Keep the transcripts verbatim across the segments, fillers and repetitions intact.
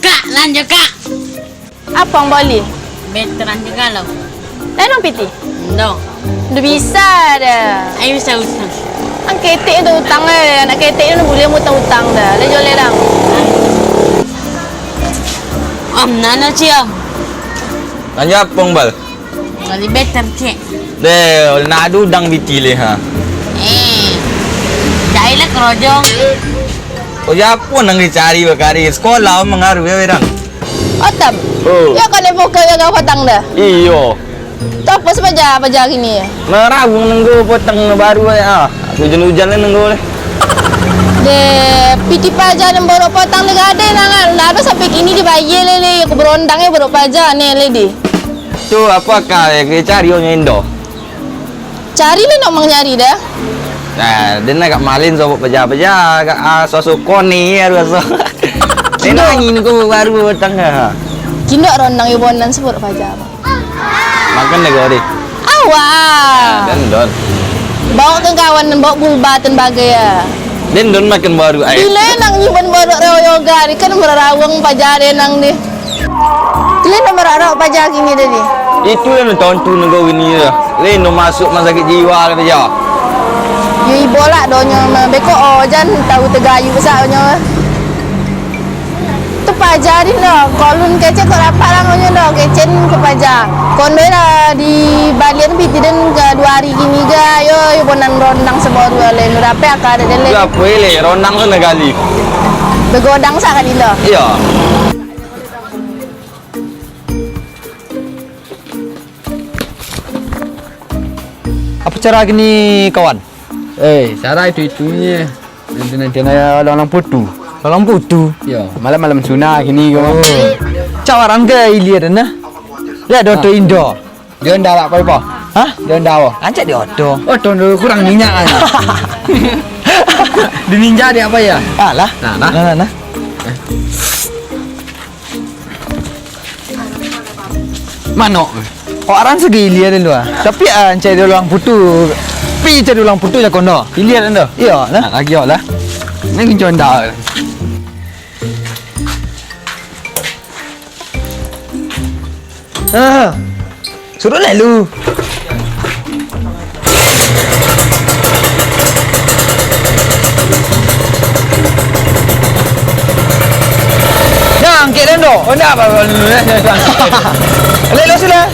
Kak, lanjut, Kak. Apo ang boli? Beteran juo lo. Lai nang piti? Ndo. Ndak bisa doh. Ai bisa utang. Ang ketek tu utang eh, anak ketek tu buliah utang-utang doh. Lai joleh dang. Om, nano cio. Lanjut apo, Bal? Boli beter, cek. Deh, nak ado udang biti leh, ha. Eh, cari lah korojo. Korojo apo nan dicari bakari? Sekolah mangaruh ya, Wirang. Otam. Oh. Ya, kan buka ya gak patang dah. Iyo. Tu apo sapaja, paja kini? Maraung nunggu potong baru ya. Ah, hujan-hujan lah nunggu leh. Deh, piti paja nan baru potong deh gadai nangan. Ndak ado sampai kini dibayar leh, leh. Aku berondang ya baru paja ni leh di. Tu apo kau cari onyo Indo? Cari lah nak manyari dah. Nah, dia nak agak malin sobok paja-paja, agak ah, sosok koni ya rasa. Enak angin ko baru datang ha. Kindo rondang yo bonan sebut paja. Makan deh kau deh. Awak. Dan don. Bawa ke kawan dan bawa bulba dan bagai ya. Dan don makan baru ai. Bila nang nyimpan baru reo yoga ni kan merarawang paja deh nang deh. Kalian nak merarawang paja kini deh ni. Itu yang tontu negeri ni lah. Lain dong masuk rumah sakit jiwa lah paja. Yo ibo lah donyo mah. Beko ojan tahu tegayu sak donyo. Tu paja din doh, kolun kecek kok rapak lah ngonyo doh, kecen ko paja. Kondoi lah di balian piti den ka duo ari kini ga, yo, yo bonan rondang sabaru alai, nu dapek aka ada den lai. Yo, apo le, rondang tu nagali. Begodang sak kali doh. Iyo. Apo cara kini, kawan? Eh, cara itu-itunyo. Nanti-nanti naya lalang putu. Lalang putu? Yo, malam-malam sunah kini ko. Oh. Cawaran ke ilia dan nah? Lihat doto Indo. Dia ndak apa apa. Hah? Dia ndak apa. Ancak di oto. Oto tu kurang minyak kan. Di ninja dia apa ya? Alah. Nah, nah. Nah, nah, nah. Manok. Orang sagilia dulu ah. Tapi ah, cari ulang putu. Pi cari ulang putu jako no. Ilia dah. Iyo, nah. Nah, lagi awak lah. Ni conda. Ah. Suruh lalu. Nah, angkek dan doh. Oh, ndak apa-apa. Lelo sila.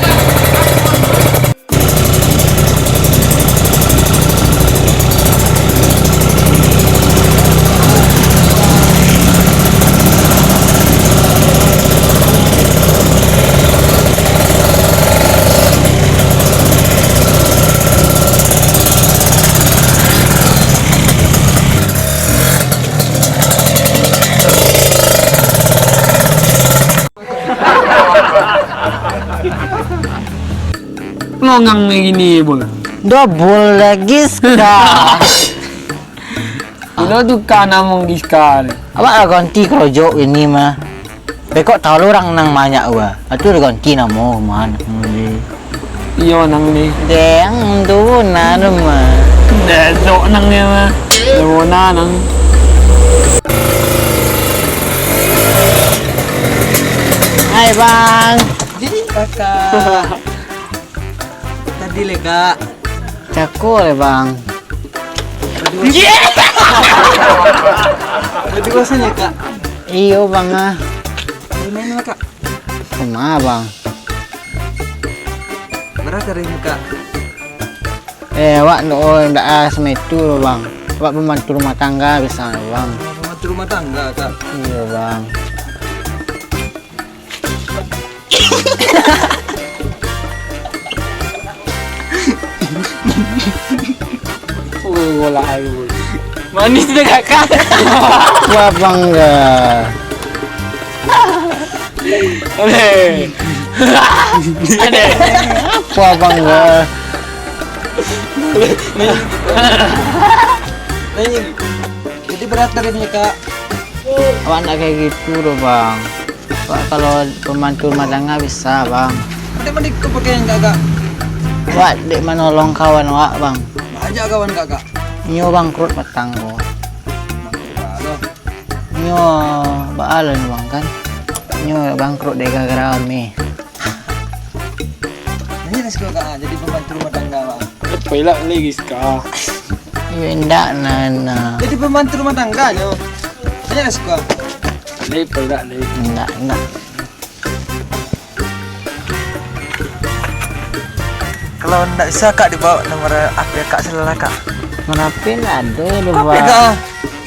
Longang ni gini, Bul. Dobol lagi, Ska. Bilo tu ka namo Giska ni? Awak lah ganti karajo ini mah. Bekok tahu urang nang banyak gua. Atu lah ganti namo mah. Iyo nang ni. Deng tu nah tu mah. Dek dok nang ni mah. Namo nah nang. Hai bang. Jadi kakak. Tadi le kak. Cako le bang. Tadi rasanya kak. Iyo bang ah. Main lah kak. Kumaha, Bang? Bara tarih muka? Eh, awak ndak, oh, ndak, ah, sama itu, Bang. Awak pembantu rumah tangga bisa, Bang. Oh, pembantu rumah tangga, Kak? Iya, Bang. Oi, bola ayo. Manis tu, Kakak. Wah, bangga. Adeh. Adeh. Wah, bangga. Jadi berat dari punya, Kak. Awak ndak kayak gitu doh, Bang. Wak kalau pembantu rumah tangga bisa, Bang. Mandi-mandi kau pakai yang gagak. Wak dek manolong kawan wak, Bang. Banyak kawan gagak. Nyo bangkrut patang ko. Bangkrut baa lo? Nyo baa lo ni, Bang, kan? Nyo bangkrut dek gara-gara kami. Nah, ini resiko, Kak, jadi pembantu rumah tangga, Kak. Pailah lagi, Kak. Iyo, indak, nah, nah. Jadi pembantu rumah tangga nyo. Ini resiko. Lagi pailah lagi. Indak, indak. Kalau ndak bisa, Kak, dibawa nomor H P Kak, salah, Kak. Nomor H P ndak ado doh, Bang. Kak?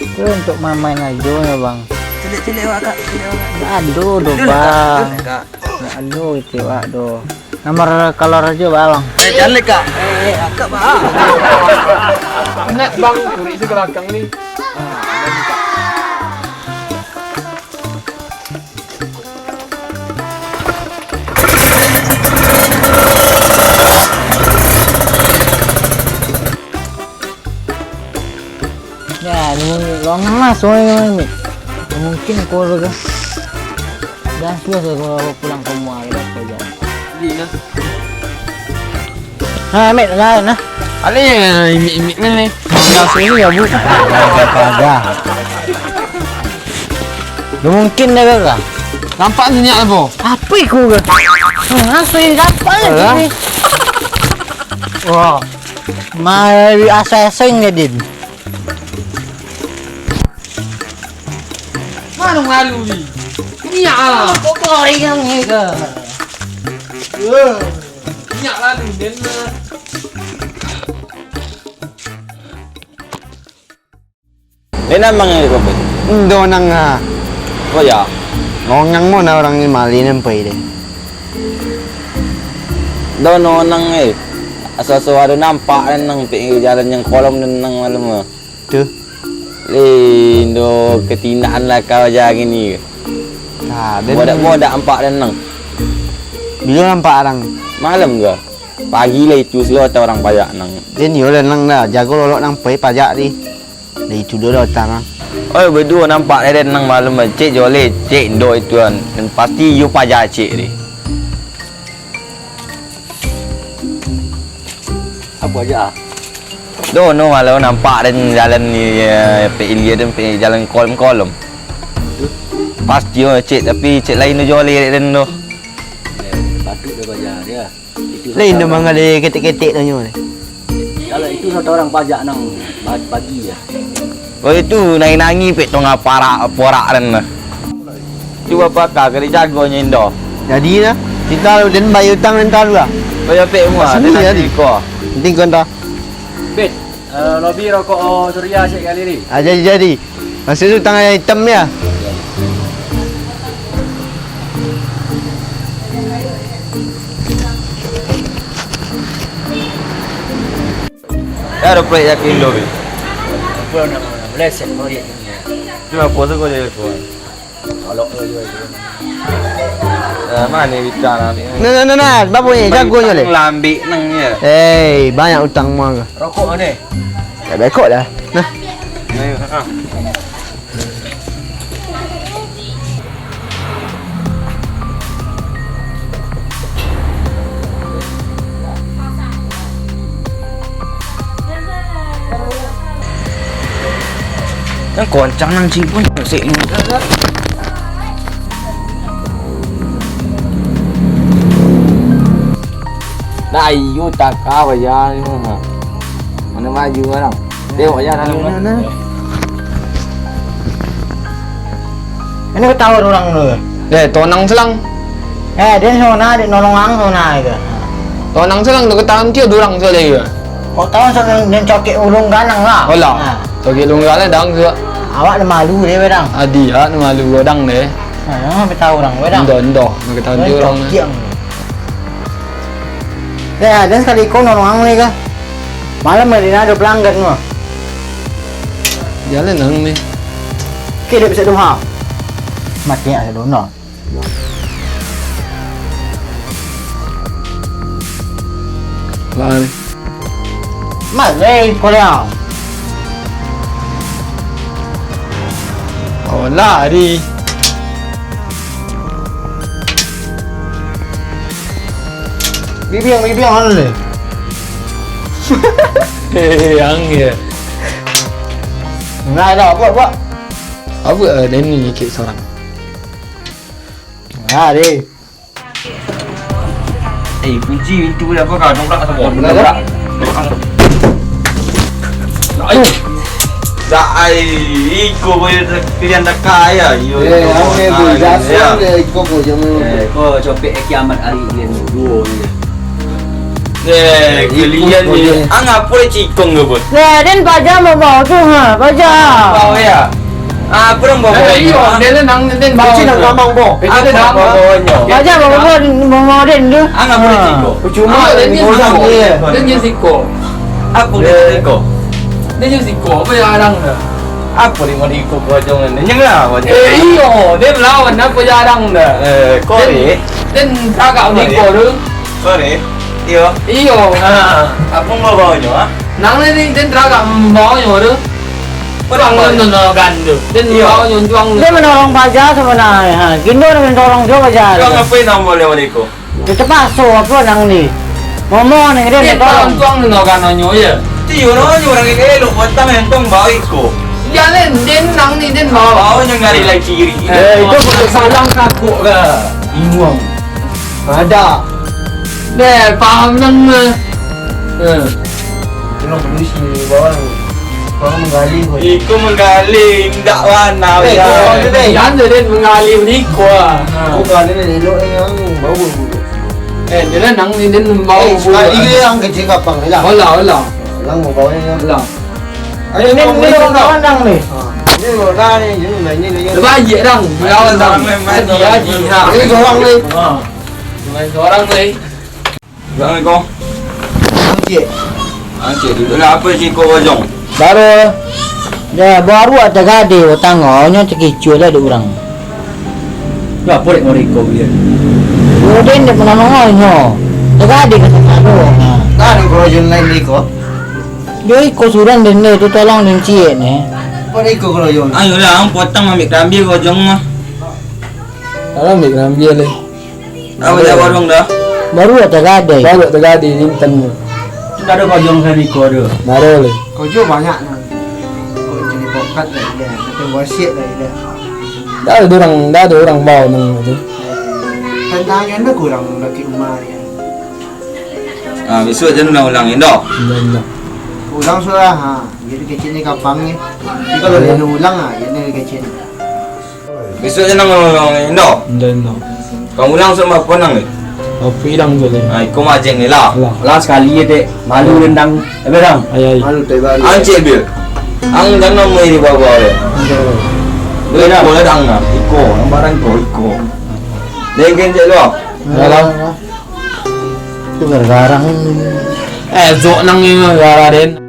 Itu untuk main-main ajo nyo, Bang. Caliak-caliak awak, Kak. Caliak awak. Ndak ado doh, Bang. Caliak, Kak. Ndak ado itu, Wak, doh. Nomor kolor ajo, Bang. Eh, jan lek, Kak. Eh, eh, Kak, Bang. Ingat, Bang, kurik di belakang ni. Ya, memang longang lah soalnya ni. Ya, mungkin keluarga. Dah sudah saya pulang ke rumah, ya, apa aja. Iya. Nah, Mek, nah, nah. Ada yang imik-imik ni. Nah, sini ya, Bu. Paga. Lu mungkin dah, Kak? Nampak senyap apa? Apa iku, Kak? Nah, sini dapat lah sini. Wah. Mai asaseng ya, Din. Mano malu ni? Minyak ah. Kok kau ringan ni ke? Minyak lalu, Den. Enak mangai ko, Bang? Endo nang, ah. Oh, ya. Longang mo nah urang ni mali nampai deh. Endo no nang, eh. Asa-asa ado nampak den nang, pek jalan yang kolom den nang malam, ah. Tu. Leh, endo ketindahan lah kau aja gini. Nah, den. Bodak-bodak nampak den nang. Bilo nampak arang? Malam ke? Pagi lah itu, silo atau urang pajak nang. Den, iyo lah nang dah. Jago lolok nang pai pajak di. Lah itu dah utang, ah. Oi, baduo nampak den nang malam, cek joleh, cek endo itu kan. Dan pasti iyo pajak cek di. Apo aja, ah? Dono malah nampak den jalan ni, eh, pek ilia den, pek jalan kolom-kolom. Pasti, oh, cek, tapi cek lain tu joleh den tu. Eh, patut dah bajar, ya. Itu lain satu dah orang manggaleh ketek-ketek tu nyo ni. Kalau itu satu orang pajak nang ba-, bagi, ya. Oh, itu nangi-nangi pek tongah parak, porak den lah. Cubo pakak ka dijagonyo Indo. Jadi dah, kita den bayar utang den talu lah. Bayar pek mua, sini den jadi. Iko. Penting kau dah. Bet, eh, lobi rokok, oh, Surya cek kali ni. Ah, jadi, jadi. Maksud tu tangan yang hitam ya? Ya, ada proyek yakin Indo, Bi. Apa nama? Meleset proyek ni. Cuma apa tu kau jadi tuan? Kalau kau jual tu. Eh, mana bintang ambil? Nah, nah, nah, nah. Bapak ni, jago je leh. Lambik nang ya. Eh, banyak utang mua ke? Rokok mana? Tak bekok dah. Nah. Ayo, ha. Yang koncang nang cik pun sek ni. Nah, iyo, taka baja ni, ha. Mana maju orang? Tengok baja dalam. Nah, nah, nah. Ini ketawa orang tu. Eh, tonang selang. Eh, dia sona, dia nolong ang sona itu. Tonang selang tu ketawa dia durang tu lagi. Kok tahu sampai dia cokek ulung ganang lah. Alah. Ha. Cokek ulung ganang dang tu. Awak dah malu dia bedang. Adi, ah, dah malu bedang deh. Nah, yang sampai tahu orang bedang. Endo, endo, nak ketawa dia orang. Cokek ang. Deh, dan sekali kau nolong ang lagi kah? Malam ni ado pelanggan ko. Jalan nang ni. Oke, dak bisa doh, ha. Mati asa dono. Lah ni. Mati, Korea. Oh, lari. Bibiang, bibiang, anu ni. Hei, ang ya. Nah, dah, buat, buat. Apa, eh, Denny nyikik sorang? Nah, deh. Eh, kunci pintu dah, apa kau dobrak, dobrak, dobrak. Ayo. Dak ai, iko boleh pilihan dak kaya, iyo. Eh, iko ame boleh, boleh, ah, jaso ya. Deh, iko boleh, jamu. Eh, ko copek kiamat hari ini duo ni. Eh, iko kalian ni, boleh. Ang apo deh cikong ke, Bos? Nah, den paja mau bawa tu, ha, paja. Bawa ya? Ah, apo dong bawa? Eh, iyo, ah. Dia tu nang, den bawa. Kunci nang tu. Gamang, Bo. Eh, dia tu nang bawa. Paja bawa, bawa, bawa den tu. Ang apo deh cikong? Percuma, ah, dia ni siko. Dia ni siko. Apo dia siko? Dia ni siko, apo yang arang tu? Apo limo iko kosong ni? Nyeng lah, kosong. Eh, iyo, dia melawan, apo jarang tu? Eh, kore. Den, den tagak ni ko tu. Kore. Iyo. Iyo. Ha. Apo mau bawa nyo, ha? Nang ni, ni, den tagak bawa nyo tu. Tuang tu, no, no, gandu. Den bawa nyo, tuang tu. Dia menolong paja sebenarnya. Ha, Gindo nak menolong juga paja. Tuang apo yang boleh, boleh ko? Dia terpaksa apa nang ni? Ngomong nang dia. Dia tak tahu. Tuang, tuang tu, no, gandu nyo, ya. Ti, urang ni urang elok, patang entong baik ko. Jalan, den nang ni, den bawa. Bawa nyo ngari lai kiri. Eh, itu bukan salah takut ke? Bingung. Ada. Deh, paham nang, eh. Eh. Tolong polisi ni, bawa ni. Bawa menggali ko. Iko menggali, indak warna. Eh, ya. Kau ni, deh. Jan den menggali ni ko, ah. Ha. Kau menggali ni elok ni, ang bau. Eh, dia lah nang ni, den bau. Eh, sekali ni ang kecil kapang ni lah. Olah, olah. Ang mau bawa ni, ya. Olah. Ayo, ni, ni orang kawan nang ni. Ha, ni orang ni, ni main ni, ni. Lepas aje, dang. Lawan, dang. Main, main, main. Haji, haji, ha. Ini seorang ni. Ha. Main seorang ni. Assalamualaikum. Cik. Ah, cik, duduklah. Apa cik ko bojong? Baru. Dah, baru tak gade, tangannya terkicuah lah dek orang. Lah, apa dek mereka dia? Udah, dia pernah nongolnya. Tak gade kata tak ada. Nah. Tak ada kerajinan lain di ko? Yo, iko surang den tu, tolong den ciek ni. Pada iko kalau yo. Ayolah, ang potong ambil karambia kojong mah. Alah, ambil karambia leh. Apa dah warung dah? Baru dah tagade. Baru tagade, intan tu. Tu dah ada kojong sari ko ada. Baru leh. Kojong banyak nah. Kojong di pokat dah dia, tapi wasiat dah dia. Dah ada orang, dah ada orang bawa nang tu. Tantangan dah kurang laki rumah dia. Ah, besok jan ulang-ulang, Indo. Indak, indak. Ulang sudah, ha. Jadi kecil ni kapang ni. Tapi kalau dia ulang, ha, dia ni kecil. Besok jan ulang-ulang, Indo. Indak, indak. Kamu ulang sama apa nang ni? Apa hilang tu ni? Ah, iko majeng ni lah. Lah. Ulang sekali je, Dek. Malu rendang. Eh, berang. Ayah, ayah. Malu, Dek, baru. Ancik, Bil. Ang jan nama ini bawa, Dek. Indak. Boleh dah, boleh dah, ang. Iko, ang barang ko, iko. Dek, kencik tu. Yalah. Tu gara-gara. Eh, zok nang ni gara-gara den.